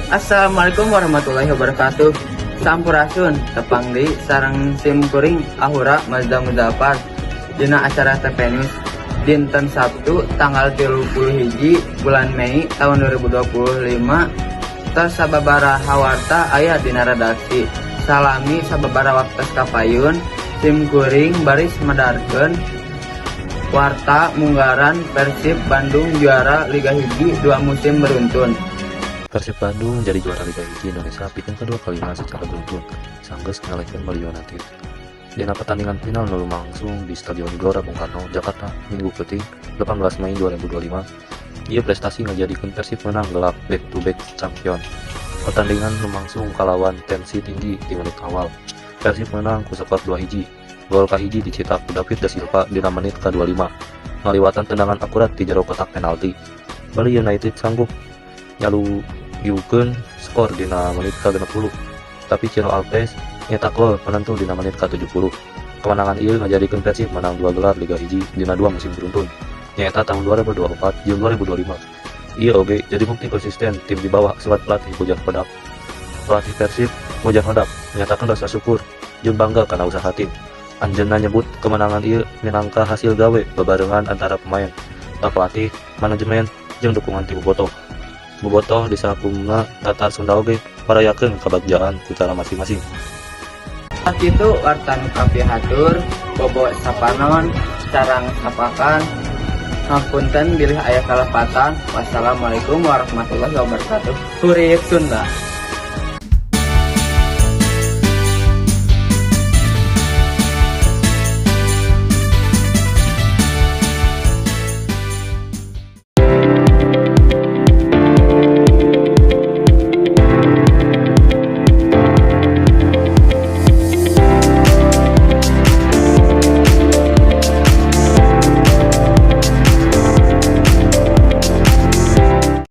Assalamualaikum warahmatullahi wabarakatuh. Sampurasun, tepang deui sareng sim kuring Ahura Mazda Muzaffar dina acara TP News dinten Sabtu tanggal 31 bulan Mei tahun 2025. Tos sababaraha warta aya dina redaksi. Salami sababaraha waktos kapayun sim kuring baris medarkeun warta munggaran Persib Bandung juara Liga 1 dua musim beruntun. Persib Bandung jadi juara Liga 1 Indonesia pikeun kedua kalina secara beruntun sanggeus ngalehkeun Bali United. Dina pertandingan final nu lumangsung di Stadion Gelora Bung Karno, Jakarta, Minggu peuting 18 Mei 2025. Ieu prestasi ngajadikeun Persib menang gelar back to back champion. Pertandingan lumangsung kalawan tensi tinggi di menit awal. Persib menang ku skor 2-1. Gol kahiji dicetak ku David da Silva dina menit ka-25 ngaliwatan tendangan akurat di jero kotak penalti. Bali United sanggup nyaluyukeun skor dina menit ka-60, tapi Ciro Alves nyetak gol penentu dina menit ka-70. Kemenangan ieu ngajadikeun Persib menang dua gelar Liga 1 dina dua musim beruntun, nyaeta tahun 2024 jeung 2025. Ieu oge jadi bukti konsisten tim di bawah asuhan pelatih Bojan Hodak. Pelatih Persib Bojan Hodak menyatakan rasa syukur jeung bangga kana usaha tim. Anjeunna nyebut kemenangan ieu minangka hasil gawe bebarengan antara pemain, staf pelatih, manajemen, jeung dukungan ti bobotoh. Bobotoh di sakumna Tatar Sunda oge marayakeun kabagjaan ku cara masing-masing. Sakitu warta nu kapihatur, bobo sapanon sareng sapakan. Ngapunten bilih aya kalepatan. Wassalamualaikum warahmatullahi wabarakatuh. Kurik Sunda.